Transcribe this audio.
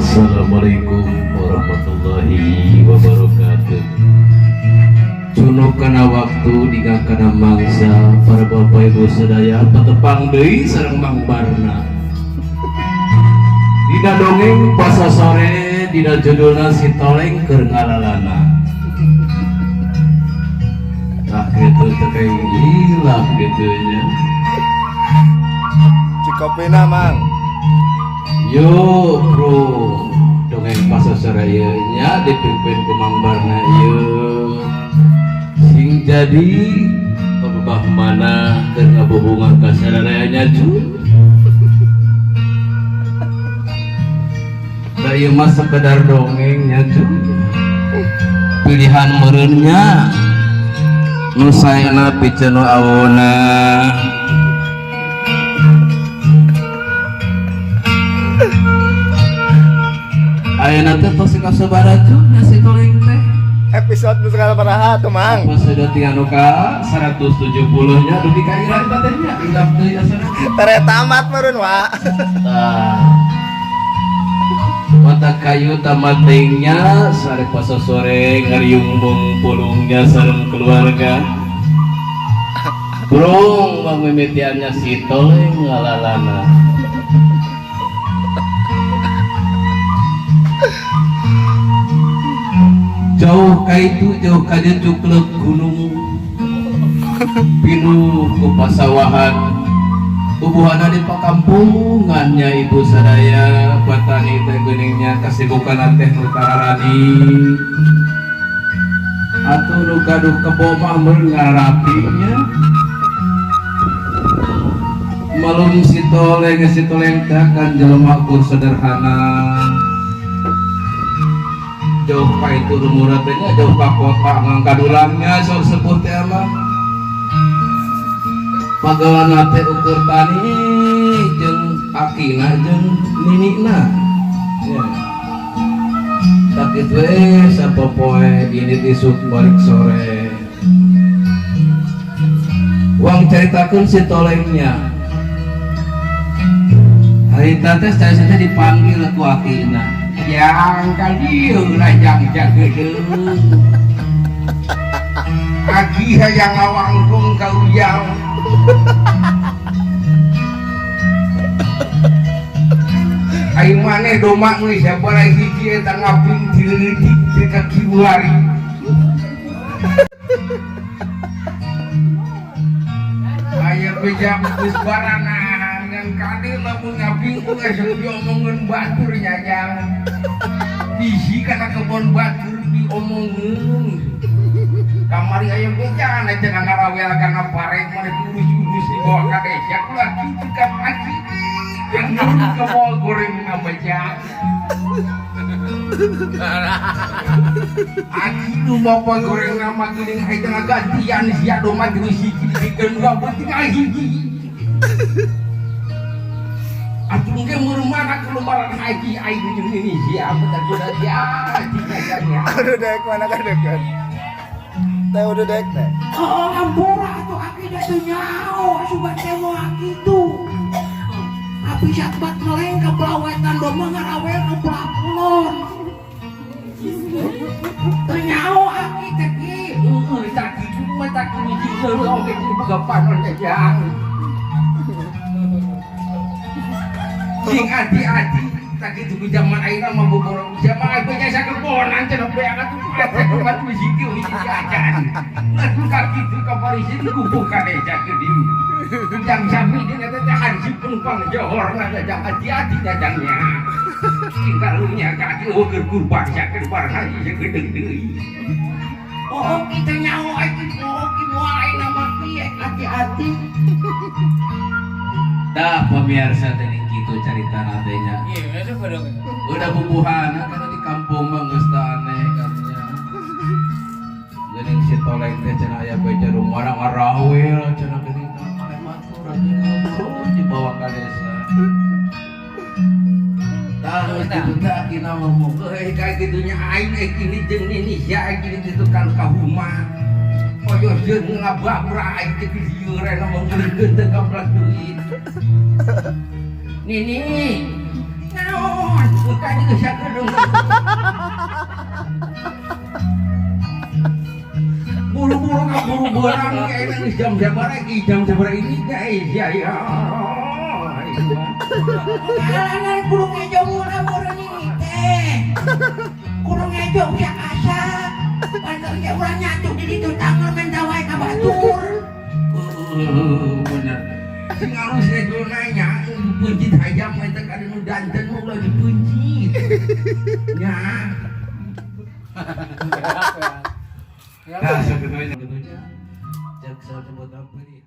Assalamualaikum warahmatullahi wabarakatuh. Cunuk kana waktu dina kana mangsa, para bapak ibu sadaya, patepang deui sareng Mang Barna. Dina dongeng pasasore, dina judulna Si Toleng Keur Ngalalana. Nah, gitu teh kayak hilap gitu nya. Cikopina, Mang. Yo bro, dongeng pasasore ieu nya dipimpin ku Mang Barna ieu. Sing jadi pebebah mana keur ngabuhungan ka sadaya nya cu. Da ieu mah sekedar dongeng nya cu. Pilihan meureunnya nu saena piceun nu awona. Ayeuna teh tos kasabaraha cu nya si Toleng teh? Episode nu sabaraha tuh, Mang? Episode tinggal nu ka 170 nya, dugi ka ira eta teh nya, hilap deui asana. Tere tamat meureun, Wa. Tah. Mata kayu tamat nya sare sore ngariung pulungnya sareng keluarga. Burung pamimitiannya si Toleng ngalalana. Jauh ka itu, jauh ka dieu, cuklek gunung pinuh ku pasawahan, bubuhana di pakampungannya ibu sadaya, petani teh geuningnya kasibukan teh nu tararani atuh nu gaduh kebo mah meureun ngararapinya. Malum si Toleng, si Toleng teh kan jelema kur sederhana, jauh ka itu lumurah teh nya, jauh ka kota ngangkadulangnya sok sepuh teh mah pagawana teh ukur tani jeung akina jeung ninina ya. Tak kitu we sapopoe ini isuk balik sore. Wang caritakeun si Tolengnya, harita teh saya teh dipanggil ku akina yang kadieu lajang jagedeung Aki hayang ngawangkung ka ujang. Ai maneh doma geus sabaraha hiji eta ngaping ti leutik teh ka kiwari. Aya beja geus baranahan ngan kade lamun ngaping geus diomongeun batur nya jang. Bisi kana kebon batur diomongeun. Kamari aya beja na cenah ngarawel kana pare maneh diurus-urus dibawa ka desa ulah kitu kan aki. Anu kebol goreng ngabeja. Aki nu bapa goreng nama geuning hayang ngagantian sia doma jeung hiji dibikeun dua beuting hiji. Atuh ge meureun mana keluaran haji aing jeung ini sia bener bener sia tinggalnya. Aduh dek mana ka deket. Teh udah dek teh. Oh, ampura atuh aki da teu nyaho asuban teh moal kitu. Abi satbat meleng ka pelawetan doma ngarawel ka belah kulon. Teu nyaho aki teh ki. Heeh, tak kitu mah tak hiji leureun oge boga panon jang. Sing ati-ati tak kitu ku zaman ayeuna mah boboro zaman ayeuna jasa kebonan cenah beak atuh atuh batu hiji hiji acan. Lalu ka kitu ka polisi dikumpul ka desa ke dieu. Jang sami dina teh hansip pang johor na jang hati-hati jajangnya. Sing karunya ka kieu keur kurban sia keur barang haji sagedeung deui. Oh, kita nyaho aki, oh, ki moal ayeuna mah kieu hati-hati. Dah pemirsa teh kitu carita teh nya. Iya, itu pada Udah bubuhana karena di kampung mah geus teu aneh kan nya. Geuning si Toleng teh cenah aya beja rumah ngarawel cenah geuning teh maneh batur atuh dibawa ka desa. Tah geus kitu teh akina ngomong, Euy ka kitu nya aing eh kini jeung nini sia aing kini ditu kan ka rumah. Oyo sieun ngababra aing teh kieu rena meulikeun teh kaplak duit. Nini, Naon? Bukan geus sakedeung. Buru-buru kaburu beurang kayaknya geus jam sabaraha iki, jam sabaraha ini guys ya ya. Kalangan kudu ngejo murah murah ini teh. Kudu ngejo usak asak. Pantes ge urang nyatu di ditu tangan menta wae ka batur. Bener. Sing alus ngejo nanya, dipeuncit hayam eta ka nu danten mah ulah dipeuncit. Nya. Nah, sebetulnya jaksa sebut apa nih?